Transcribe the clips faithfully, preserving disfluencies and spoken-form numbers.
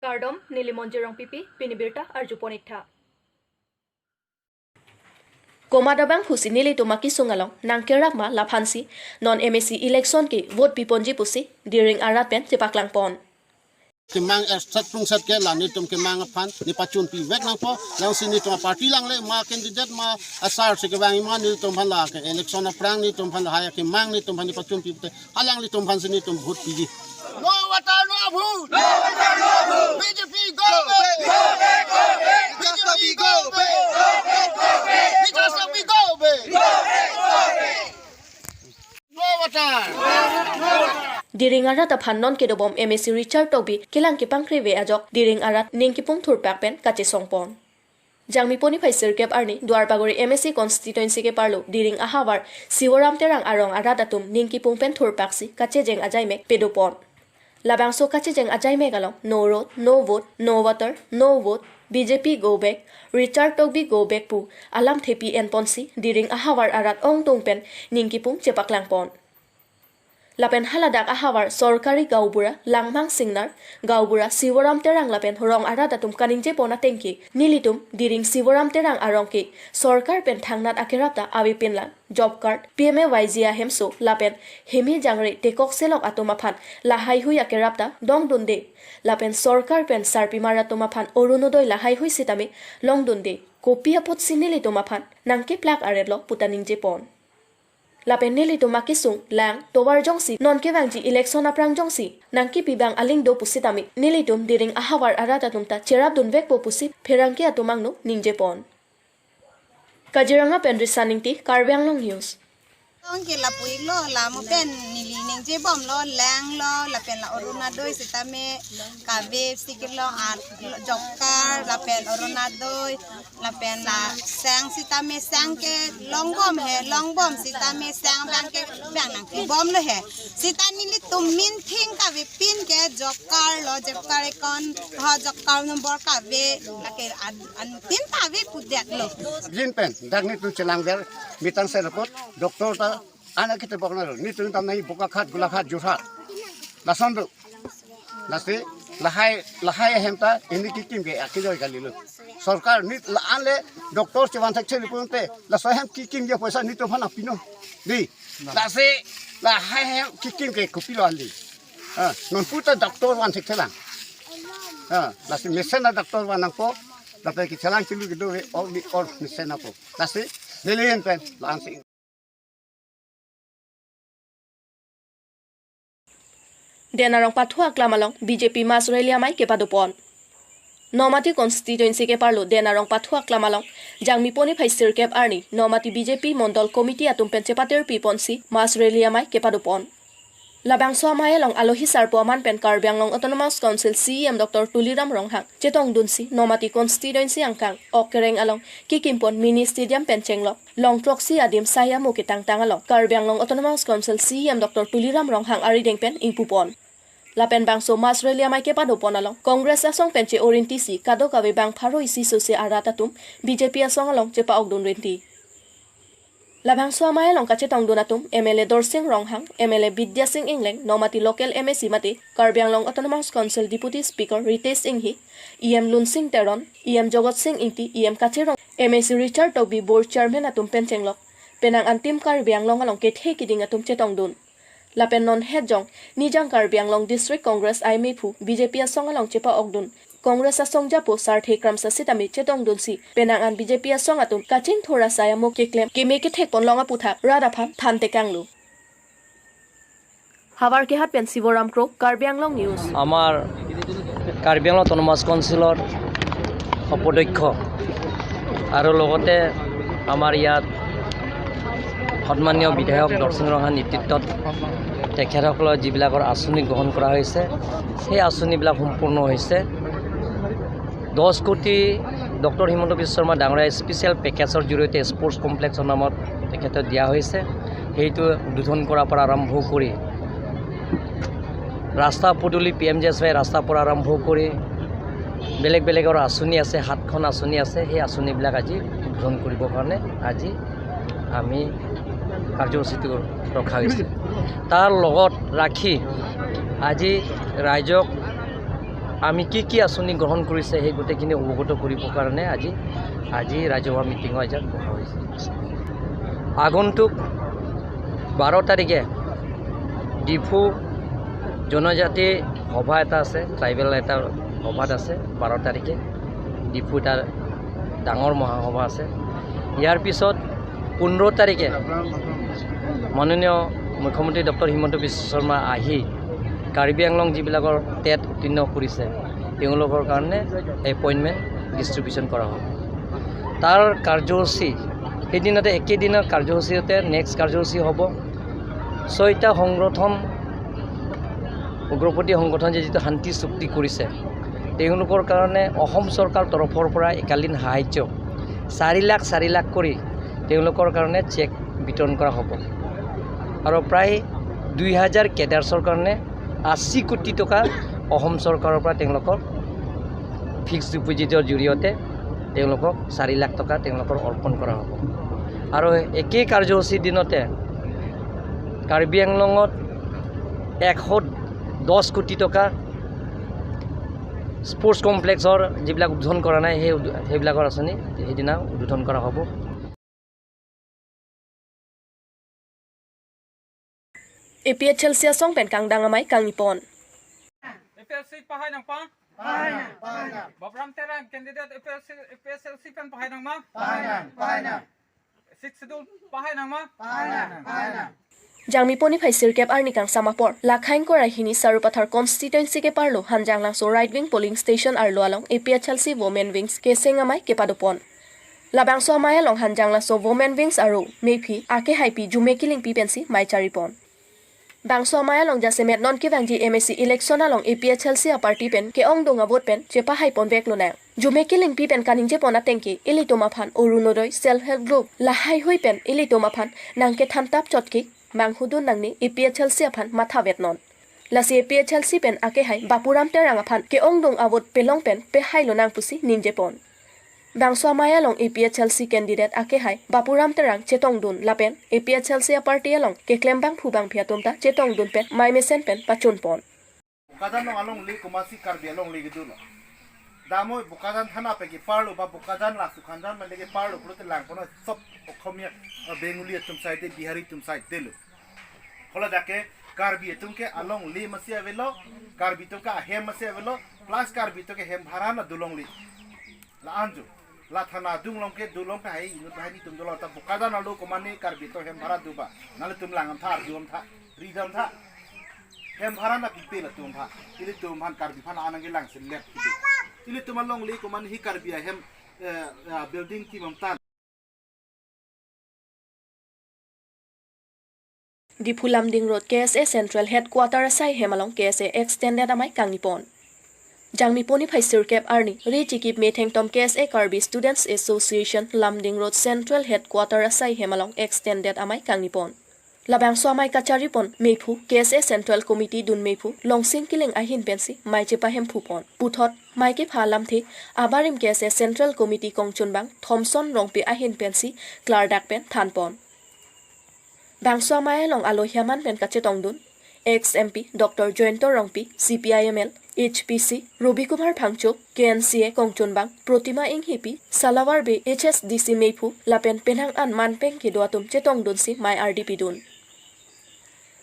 Kardom, neli Monjir Rongpipi, pini birta arjupon iktha. Komat abang pusi nelitum akesung along nangkerap ma laphansi non M A C election ke vote piponji pusi Diring arat pen chepaklangpon. Kemang erset prungset ke la netum kemang aphan nepachunpi vek nangpo, lasi netum party langle ma candidate ma asar si kevang ma netum aphan la ke election aphrang netum aphan la hai kemang netum aphan nepachunpi te alanglitum aphansi netum vote piji. No water, no vote. No water, no vote. B J P go back. Go back, go back. B J P go back. Go back, go back. B J P go back. Go back, go back. No water. Diring arat aphan non kedobom M A C Richard Tokbi kelang kepangkreve ajok Diring arat ning kepung thurpak pen kachesongpon. Jangmi poni phai sirkep arni Duarbagori M A C constituency keparlo Diring ahavar Sivoram Terang arong arat atum ning kepung pen thurpaksi kachejeng ajaimek pedopon. Labangso kachejeng ajaimek along no road, no vote, no water, no vote, B J P go back, Richard Tokbi go back pu alam thepi enponsi Diring ahavar arat ongdung pen ning kepung chepaklangpon. Lapen haladak ahavar sorkari gaonbura Langmang Singnar, gaonbura Sivoram Terang lapen rong arat atum kaningjepon atengke, nelitum Diring Sivoram Terang arong ke sorkar pen thangnat akerap ta avepinlang, job card, P M A Y G ahemso lapen heme jangre tekok selok atum aphan lahaihui akerap ta dongdunde. Lapen sorkar pen sarpimar atum aphan Orunodoi lahaihui sitame longdunde. Kopi apotsi nelitum aphan nangkeplak aretlo puta ningjepon. Lapen nelitum akesung lang tovar jongsi non kevangji election aphrang jongsi nangkepi abang aling do pusitame nelitum Diring ahavar arat atum ta cherapdun vekpo pusi pherangke atum angno ningjepon. Kaziranga pen Risan Ingti, Karbi Anglong News. Tong ke lapu-iklo, lamo pen neli ningjebomlo, langlo, lapen la Orunodoi sitame kave si kelong, a, job card, lapen Orunodoi, lapen la sang sitame sang ke longbom he, longbom sitame sang abang ke bang nangkebomlo he. Sita nelitum minthing kavepin ke job card lo, job card account, ho job card number kave, lake an, anuttin kave pudetlo. Jin pen, dak netum chelangver, mitang serapot, doctor ta, anak kita bok nalo, netum tam nai Bokakhat, Golaghat, Jorhat. Lason do. Lasi, lahai, lahai ahem ta, ini kekim ke, akidoi kalilo. Sorkar nit la anle, doctor chevan thek cheli pun te, laso ahem kekim ke poisa netum aphan nangpinon. Di, lasi, lahai ahem kekim ke kopilo ali. Ah, non puta doctor van thekthelang. Ah, lasi mesen a doctor van nangpo, lapen kechelang chelu kedo ve, all the all mesen apo. Lasi, neli pen, la-ansi. Den arong pathu aklam along B J P mass rally amei kepadopon. Nomati constituency keparlo Den arong pathu aklam along, Jangmi poni phai sirkep arni, Nomati B J P Mondol Committee atum pen chepatir piponsi mass rally amei kepadopon. Labangso amei along alohi sarpo aman pen Karbi Anglong Autonomous Council C E M Doctor Tuliram Ronghang chetongdunsi Nomati constituency angkang Okereng along kekimpon mini stadium pen chenglok longthrok si adim sai amo ketangtang along Karbi Anglong Autonomous Council C E M Doctor Tuliram Ronghang arideng pen ingpupon. Lapen bangso mass rally amei kepadopon along Congress asong pen che-orinti si kadokave bang pharo isi sose arat atum B J P asong along chepa-okdun rinti. Labangso amei along kachetongdun atum M L A Dorsing Ronghang, M L A Bidya Sing Engleng, Nomati local M A C mate Karbi Anglong Autonomous Council Deputy Speaker Ritesh Enghi, E M Lunsing Teron, E M Jogot Sing Ingti, E M Kachirong, M A C Richard Tokbi Board Chairman atum pen chenglok penang antim Karbi Anglong along kethe kiding atum chetongdun. Lapen non het jong Nijang Karbi Anglong District Congress aimephu B J P asong along chepa-okdun Congress asong japo Sarthe Kramsa sitame chetongdunsi penang an B J P asong atum kachingthur asai amo keklem keme kethekpon long aputhak rat aphan thantekanglo. Havarkehat pen Sivoram Kro, Karbi Anglong News. আমাৰ কাৰ্বি আংলং অট'নমাছ কাউন্সিলৰ উপাধ্যক্ষ আৰু লগতে আমাৰ ইয়াত সন্মানীয় বিধায়ক দৰসিং ৰংহাংৰ নেতৃত্বত তেখেতসকলৰ যিবিলাকৰ আঁচনি গ্ৰহণ কৰা হৈছে, সেই আঁচনিবিলাক সম্পূৰ্ণ হৈছে। দহ কোটি ডক্টৰ হিমন্ত বিশ্ব শৰ্মা ডাঙৰীয়া স্পেচিয়েল পেকেজৰ জৰিয়তে স্পৰ্টছ কমপ্লেক্সৰ নামত তেখেতক দিয়া হৈছে। সেইটো উদ্বোধন কৰাৰ পৰা আৰম্ভ কৰি ৰাস্তা পদূলি, P M G S Y ৰাস্তাৰ পৰা আৰম্ভ কৰি বেলেগ বেলেগৰ আঁচনি আছে, সাতখন আঁচনি আছে, সেই আঁচনিবিলাক আজি উদ্বোধন কৰিবৰ কাৰণে আজি আমি কাৰ্যসূচীটো ৰখা হৈছে। তাৰ লগত ৰাখি আজি ৰাইজক আমি কি কি আঁচনি গ্ৰহণ কৰিছে, সেই গোটেইখিনি অৱগত কৰিবৰ কাৰণে আজি, আজি ৰাজহুৱা মিটিঙৰ এজাক বহা হৈছে। আগন্তুক বাৰ তাৰিখে ডিফু জনজাতি সভা এটা আছে, ট্ৰাইবেল এটা সভাত আছে বাৰ তাৰিখে। ডিফু এটা ডাঙৰ মহাসভা আছে। ইয়াৰ পিছত পোন্ধৰ তাৰিখে মাননীয় মুখ্যমন্ত্ৰী ডক্টৰ হিমন্ত বিশ্ব শৰ্মা আহি কাৰ্বি আংলং যিবিলাকৰ টেট উত্তীৰ্ণ কৰিছে, তেওঁলোকৰ কাৰণে এপইণ্টমেণ্ট ডিষ্ট্ৰিবিউশ্যন কৰা হ'ব। তাৰ কাৰ্যসূচী সেইদিনতে, একেদিনৰ কাৰ্যসূচীতে নেক্সট কাৰ্যসূচী হ'ব। ছয়টা সংগঠন, উগ্ৰপন্থী সংগঠনে যিটো শান্তি চুক্তি কৰিছে, তেওঁলোকৰ কাৰণে অসম চৰকাৰৰ তৰফৰ পৰা একালীন সাহায্য চাৰি লাখ চাৰি লাখ কৰি তেওঁলোকৰ কাৰণে চেক বিতৰণ কৰা হ'ব। আৰু প্ৰায় দুই হাজাৰ কেডাৰ্ছৰ কাৰণে আশী কোটি টকা অসম চৰকাৰৰ পৰা তেওঁলোকক ফিক্সড ডিপজিটৰ জৰিয়তে তেওঁলোকক চাৰি লাখ টকা তেওঁলোকৰ অৰ্পণ কৰা হ'ব। আৰু একেই কাৰ্যসূচীৰ দিনতে কাৰ্বি আংলঙত এশ দহ কোটি টকা স্পৰ্টছ কমপ্লেক্সৰ যিবিলাক উদ্বোধন কৰা নাই, সেই উদ্বো-, সেইবিলাকৰ আঁচনি সেইদিনা উদ্বোধন কৰা হ'ব। A P H L C asong pen kangdang amei kangni pon. A P H L C pahai nang pa? Pahai nang, pahai nang. Baburam Terang candidate A P H L C, A P H L C pen pahai nang ma? Pahai nang, pahai nang. Sixth Schedule pahai nang ma? Pahai nang, pahai nang. Jangmi poni phai sirkep arni kangsam apor, Lakhaing Korai hini Sarupathar constituency keparlo Hanjanglangso right wing polling station arlo along A P H L C women wings keseng amei kepado pon. Labangso amei along Hanjanglangso women wings aru mephi Ake Haipi Jume Killingpi pensi mei chari pon. Bangso amei along jasemet non kevangji M A C election along A P H L C aparty pen ke-ongdung avote pen chepahai pon vek lonang. Jume Killingpi pen kaningje pon ateng ke ilitum aphan Orunodoi Self Help Group lahai hui pen ilitum aphan nangkethan tap chot ke manghudun nangne A P H L C aphan matha vet non. Lasi A P H L C pen Ake Hai Bapuram Terang aphan ke-ongdung avote pelong pen pehai lonang pusi ningje pon. Bangso amei along A P H L C candidate Ake Hai Bapuram Terang chetongdun lapen A P H L C aparty along keklem bangphu bangphi atum ta chetongdun pen mei mesen pen pachun pon. Bokajan along alongle komatsi Karbi alongle kedo lo. Damoi Bokajan thana pen keparlo ba Bokajan la Sukhanjan male keparlo pulote lang kono sob Okhomia, eh, Bengali atum side de, Bihari atum side de lo. Hala dak ke Karbi atum ke alongle masi avelo, Karbi atum ke ahem masi avelo, plus Karbi atum ke hem bhara na dolongle. La anjo, la thana adung along ke dolong ke hai inut hai ni tum dolong ta Bokajan alo komane Karbi atum hem bhara do ba. Nangtum lang amtha, arju amtha, ri dam tha. Hem bhara na pipe latum tha. Ilitum aphan Karbi aphan anang ke lang selek gitu. Ilitum alongle komane hi Karbi ahem, eh, eh, building ki mamtan. Diphu Lumding Road K S A Central Headquarter asai hem along K S A extended amei kangni pon. Jangmi poni phai sirkep arni ri chikip methengtom K S A Karbi Students Association Lumding Road Central Headquarter asai hem along extended amei kangni pon. Labangso amei kachari pon mephu K S A Central Committee dun mephu Longsing Killing ahin pensi mei chepahemphu pon. Puthot mei kepha lamthe abarim K S A Central Committee kongchunbang Thomson Rongpi ahin pensi klardak pen than pon. Bangso amei along alohi aman pen kachetongdun ex M P Doctor Jayanta Rongpi, C P I M L, H P C, Robi Kumar Phangcho, K N C A kongchunbang Protima Enghipi, Salawar Bay H S D C mephu lapen penang an manpeng kedo atum chetongdunsi mei ardi pidun.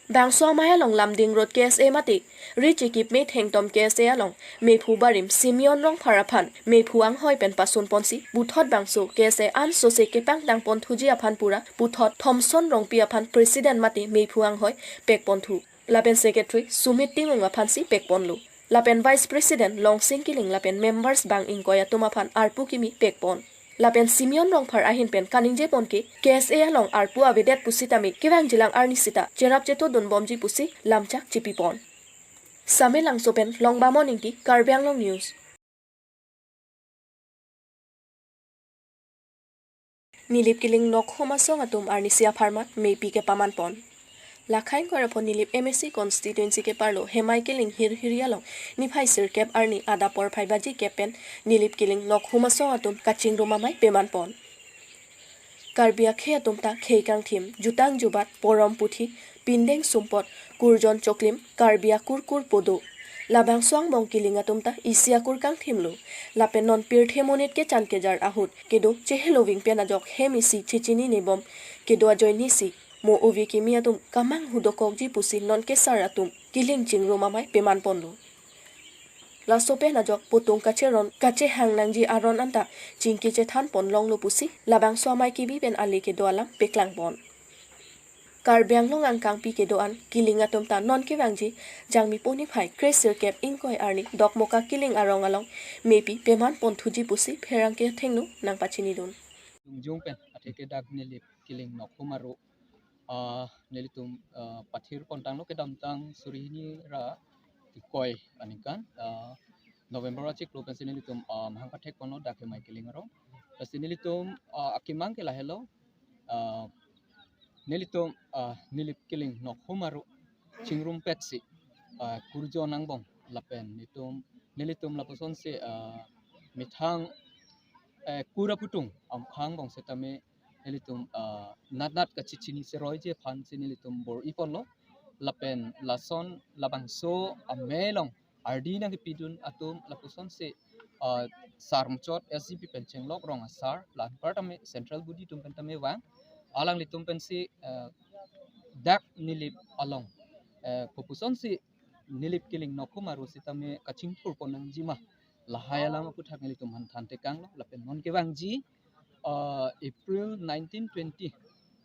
Bangso amei along Lumding Road K S A mate ri chikip methengtom K S A along mephu barim Simeon Rongphar aphan mephu anghoi pen pasun ponsi puthot bangso K S A ansose kepangtang pon thuji aphan pura puthot Thomson Rongpi aphan president mate mephu anghoi pek pon thu. Lapen secretary Sumit Timung aphansi pek ponlo. Lapen vice president Longsing Killing lapen members bang ingkoi atum aphan arpu kimi pek pon. Lapen Simeon Rongphar ahin pen kaningje pon ke K S A along arpu avedet pusitame kevangjilang arni sita cherap chetodun bomji pusi lamchak chipi pon. Samelangso pen Longbamon Ingti, Karbi Anglong News. Nilip Killing Nokhum Asong atum arnisi apharman meipi kepaman pon. Lakhaing Korai aphan Nilip M A C constituency keparlo Hemai Killing Hirhiri along niphai sirkep arni adap porphai baji kep pen Nilip Killing Nokhum Asong atum kachingrum amei peman pon. Karbi akhei atum ta khei kangthim, jutang jubat, porom puthi, pindeng sumpot, kurjon choklim, Karbi akur kur podo. Labangso angbong kiling atum ta isi akur kangthimlo. Lapen non pirthe monit kechan kejar ahut kedo chehelo ving pen ajok hem isi chechinine bom kedo ajoine si mo ove kimi atum kamanghu dokokji pusi non kesar atum kiling chingrum amei peman ponlo. Laso pen ajok putung kacheron kachehang nangji aron anta chingki chethan pon longlo pusi labangso amei kebi pen ale kedo alam peklang pon. Karbi Anglong angkangpi kedo-an kiling atum ta non kevangji Jangmi poni phai kresirkep ingkoi arni Dokmoka kiling arong along mepi peman pon thuji pusi pherangke athengno nangpachinidun. Dungjung pen atheke dak Nilip kiling Nokhum Aru, ah, nelitum, ah, pathir pontanglo kedamtang suri hini ra ingkoi aningkan, ah, November achiklo pensi nelitum, ah, mahang pathek ponlo dak hemai kiling arong. Pensi nelitum, ah, akemang ke lahelo, ah, nelitum, ah, Nilip kiling Nokhum Aru chingrumpetsi, ah, kurjon angbong lapen nelitum, nelitum lapusonsi, ah, methang, eh, kur aputung amkhang angbong setame nelitum, ah, natnat kachechini seroiji aphansi nelitum bor-i ponlo. Lapen lason labangso amei along ardi nangkepidun atum lapusonsi, ah, sarmuchot S G P pen chenglok rong asar, la anparta me central body atum pen tame vang. Alanglitum pensi, ah, dak Nilip along, eh, kopusonsi Nilip kiling Nokhum Aru setame kachingthur pon nangjima, lahai alam aputhak nelitum aphan than tekanglo. Lapen non kevangji, ah, April nineteen twenty,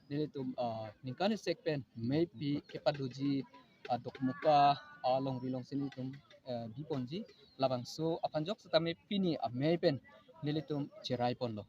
nelitum, ah, ningkan isek pen meipi kepadoji, ah, Dokmoka, ah, longri alongsi nelitum, ah, biponji. Labangso aphan ajok setame pini amei pen nelitum cherai ponlo.